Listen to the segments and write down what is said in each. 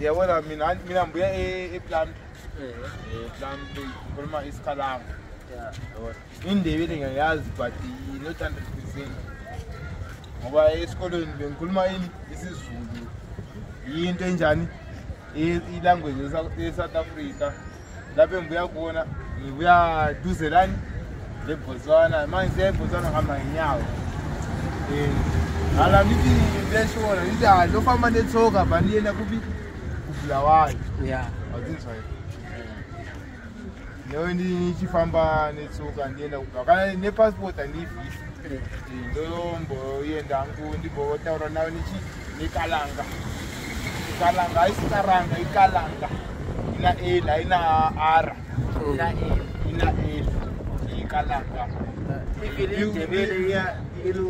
Yabona mina ngibuya ePlumtree. EPlumtree ngikhuluma isiKalanga. Yabona. INdebele ngiyayazi but not 100%. Ngoba esikolweni bengikhuluma ini isiZulu. Yinto enjani? I-language ye-South Africa. Lapho engibuya khona ngibuya duzelani leBotswana. Manje siya eBotswana ngihamba ngenyawo. Hala ngithi leshona ngithi hayi lofamba netsoka bandiyenda kupi kuBulawayo. Wazinzwa newe ndichifamba netsoka ndienda kubva kana nepassport handibvisi ndomboenda hangu ndimbotaura navo nechi nekalanga. Kalanga haisi karanga, ikalanga ina L haina R, ina L, ikalanga.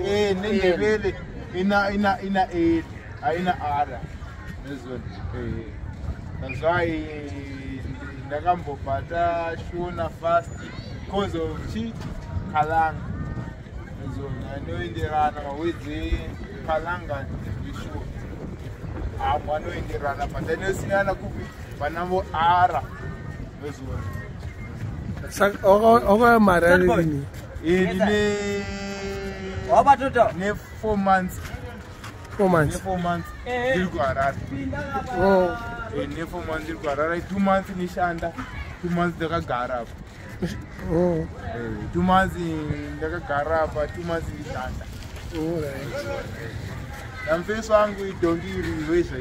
NeNdebele ina L haina R nezona. That's why ndakambobata Shona fast because of chi Kalanga. Nezona anoenderana mawedzi Kalanga neShona. Amwe anoenderana but anosiyana kupi panavo R nezona. Saka wakauya mari rini? Ndine ne 4 months. 4 months. Ne 4 months ndiri kuHarare. Oh. Ne 4 months ndiri kuHarare, 2 months nishanda, 2 months ndakagara apa. Oh. 2 months ndakagara apa, 2 months ndishanda. All right. Namfesi wangu idhongi iri izvo.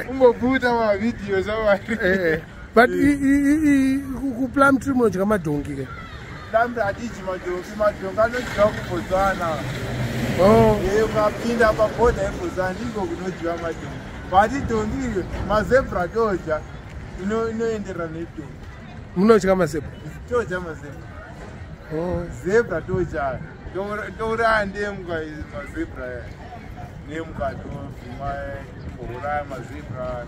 Umbobuta mavidhiyo zvavari. But kuPlumtree munodya madhongi ke? Plumtree hatidyi madhongi, madhongi anodyiwa kuBotswana. Oh. Ukapinda pabhodha yeBotswana ndiko kunodyiwa madhongi. But idhongi iri mazebra todya inoenderana nedhongi. Munodya mazebra? Todya mazebra. Oh. Zebra todya. Touraya nembwa mazebra nembwa tovhima timbouraya mazebra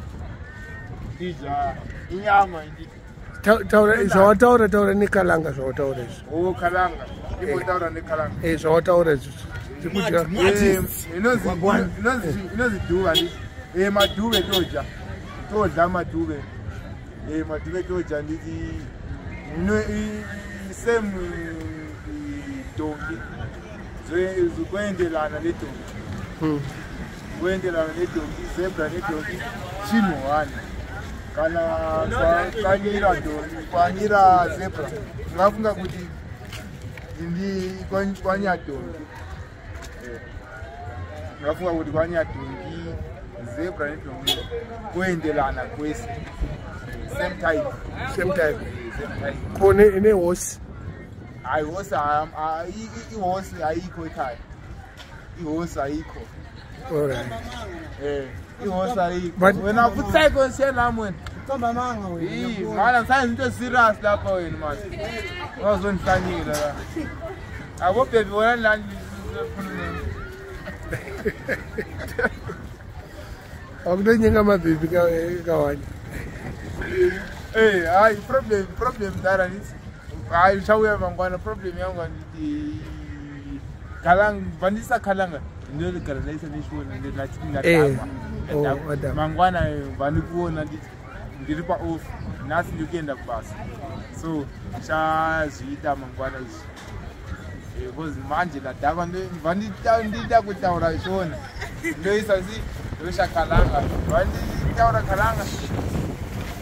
tidya inyama inditi. Zvawataura taura nekalanga zvawataura izvi. Oh, kalanga. Imbotaura nekalanga. Zvawataura izvi. Inonzi dhuva nditi. Madhuve todya. Todya madhuve. Madhuve todya nditi. Same dongi. Kuendelana nedhongi. Kuendelana nedhongi, zebra nedhongi chinhu one. Kana kwanyira dhongi, kwanyira zebra. Ungafunga kuti ndi kwanya dhongi. Ungafunga kuti kwanya dhongi, zebra nedhongi kuendelana kwese. Same type. Same type. Same type. Kone ine horse. Hayi horse ihorse ayikho ekhaya. Ihorse ayikho. All right. Ihorse ayikho. Wena futhi konse lami wena. Qamba manga wena. Mana ngisayenza into serious lapha wena manje. Wazondihlanyela la. Abo baby wena la Akunonyenga mabhebhi kawani. Hayi problem dara nithi. Hayi ushauya mangwana problem yangu anditi kalanga vandisa kalanga ndinogara ndaisa neshona ndinadhakwa. Mangwana vandikuona nditi ndiri paoff nhasi ndiri kuenda kubasa. So ndichazviita mangwana izvi. Because manje ndadhakwa vandida kutaura shona ndoisa si ndoisa kalanga vanditaura kalanga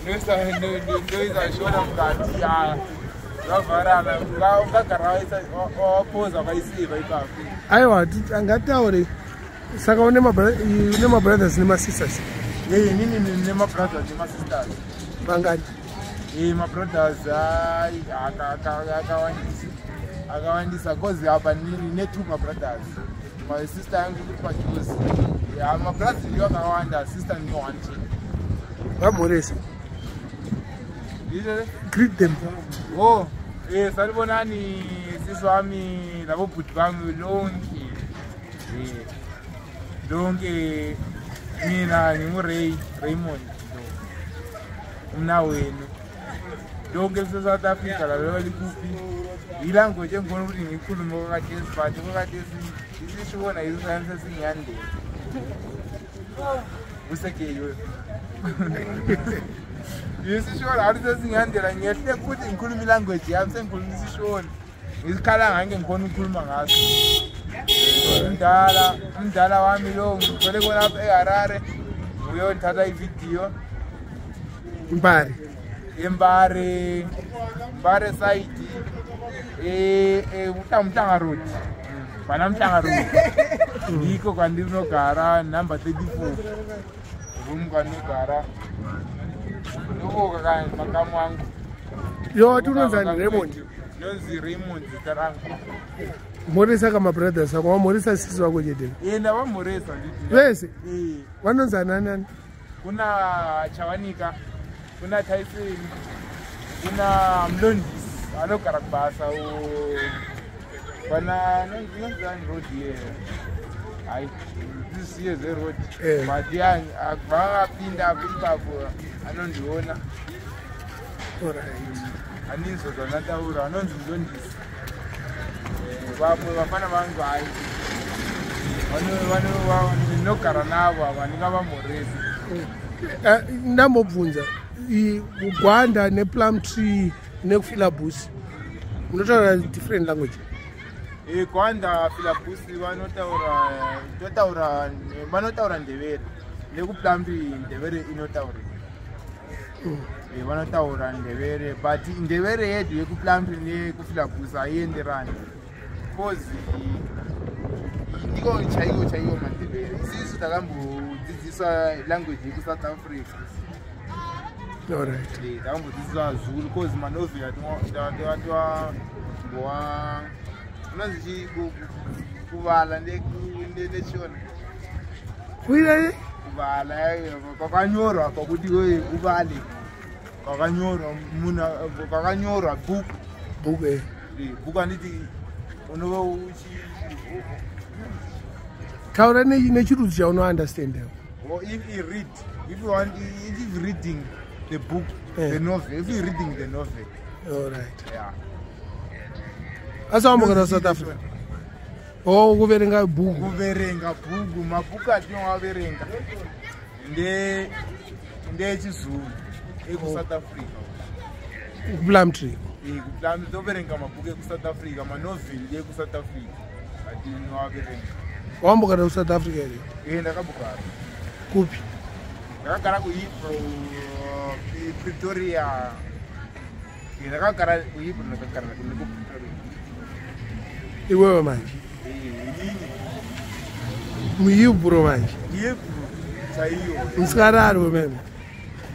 ndoisa shona mukati. Vavharana ungagara wapoza wakaisiva ipapo. Aiwa angataure. Saka une mabrothers nemasisters? Inini nemabrothers nemasisters. Vangani? Mabrothers akawandisa. Akawandisa cause apa ndine 2 mabrothers. My sister yangu iri padhuze. Mabrothers ndiwo akawanda, sister ndiyo one chete. Vamhorese. Greet them. Oh, salibonani sisi wami labobhuti bami lonke. Lonke mina nginguRay Raymond umnawenu. Lonke lise-South Africa laba likuphi. Ilanguage engifuna ukuthi ngiyikhulume kwakhathesi but kwakhathesi isishona yiso sami sesingiyandela. Useke iyoyo. Isishona arisesingihandela ngiyehle futhi ngikhuluma ilanguage yami, sengikhuluma isishona. Isikhalanga ngeke ngikhona ukukhuluma ngaso. Umdala wami lo ngithole khona eHarare, uyothatha ividiyo. Mbare. Mbare. Mbare side. Mhlanga Road. Bana Mhlanga Road. Ndiko kwandinogara number 34. Room kwandinogara. Ndovoka makamu angu. Yo tunonzani Raymond. Nonzi Raymond zita rangu. Mhoresa kama brothers ako, wamhoresa sisi wako chete. Ndavamhoresa nditi. Vese? Vanonzani nani? Kuna Chawanika, kuna Tyson, kuna Mlondisi anogara kubasa pana nonzani road here. Hayi, ndisiye zeroad. But yeah, akapinda ipapo anondiona. Alright. Anizwa zvandataura, anonzi Mlondisi. Vamwe vafana vangu hayi. Vanogara navo ava ndingavamhoresi. Ndambobvunza, Gwanda nePlumtree nekuFilabusi munotaura different language? Gwanda, Filabusi vanotaura Ndebele. NekuPlumtree Ndebele inotaurika. Vanotaura Ndebele, but Ndebele yedu yekuPlumtree nekuFilabusi haienderani. Because ndiko chaiwo chaiwo maNdebele. Isisu takambodzidziswa language yekuSouth Africa. Alright. Takambodzidziswa Zulu because manovhela atiwa unonzi kuvala nechishona. Kuita Kuvala kwakanyorwa kwakuti uvale. Kwakanyorwa munhu kwakanyorwa book. Book Book anditi unova uchi taura nechirudzi chaunounderstand. Or if you read, if you want, if you're reading the book, the novel, if you're reading the novel. All right. Yeah. Asi wambogara South Africa? Oh, kuverenga bhuku. Kuverenga bhuku, mabhuku atinoaverenga ndeechizulu ekuSouth Africa. KuPlumtree. KuPlumtree toverenga mabhuku ekuSouth Africa, manovheli ekuSouth Africa atinoaverenga. Wambogara kuSouth Africa here? Ndakambogara. Kupi? Ndakagara kuHillbrow, Pretoria. Ndakagara kuHillbrow, ndakagara kuPretoria. Iwewe manje? Inini. MuHillbrow manje? Hillbrow chaiyo. Musikararwe meme.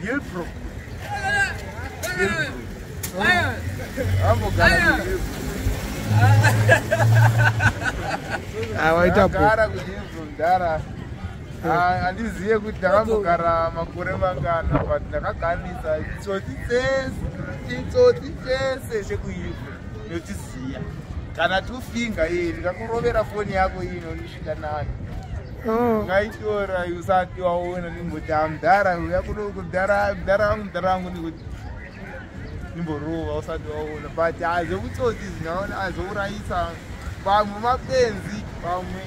Hillbrow. Ambogara kuHillbrow. Awaita Ndakagara kuHillbrow mdara. Handiziye kuti ndakambogara makore mangana, but ndakagarisa chitsotsi chese chekuHillbrow nochiziya. Kana tufinga iyi ndikakurovera foni yako ino ndisvika nayo. Ngaitora usati waona ndimboti mudhara uya kuno mudhara wangu ndikuti ndimborova usati waona. But zvekutsotsi zvinaona azourayisa vamwe mapenzi, vamwe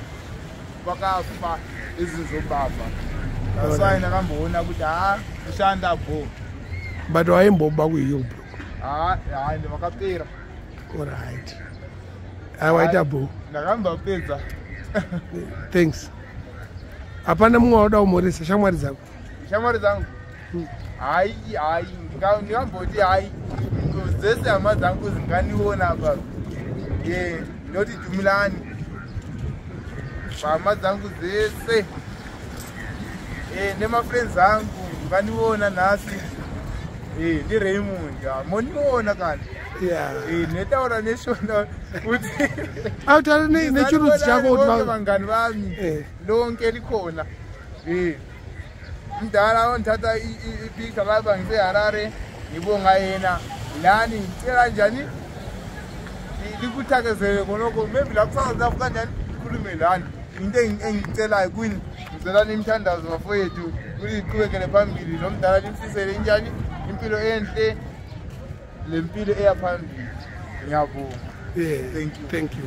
vakafa izvozvobaba. That's why ndakamboona kuti kushanda bho. But waimboba kuHillbrow? Haa, vakapera. Alright. Awaita bho. Ndakambapedza. Thanks. Hapana mumwe wauda kumhoresa shamwari dzako? Shamwari dzangu? Hayi, hayi, ndingamboti hayi. Dzese hama dzangu dzingandiona apa. Ndinoti dhumilani. Hama dzangu dzese. Nemafriends angu ngandiona nhasi. NdiRaymond. Mondiona kana. Netaura neshona kuti autaura nechirudzi chako kuti vangani vami lonke likhona. Mdala ondithatha ipicture lapha ngiseHarare, ngibonga yena. Lani ngicela njani likuthakazelele khonokho, maybe la kuSouth Africa kanjani khulume lani. Into engicelayo kuni, ngicela nimthandazo bafowethu ukuthi iqhubekele phambili lo mdala, nimfisele njani impilo enhle, lempilo eya phambili. Ngiyabonga. Thank you. Thank you.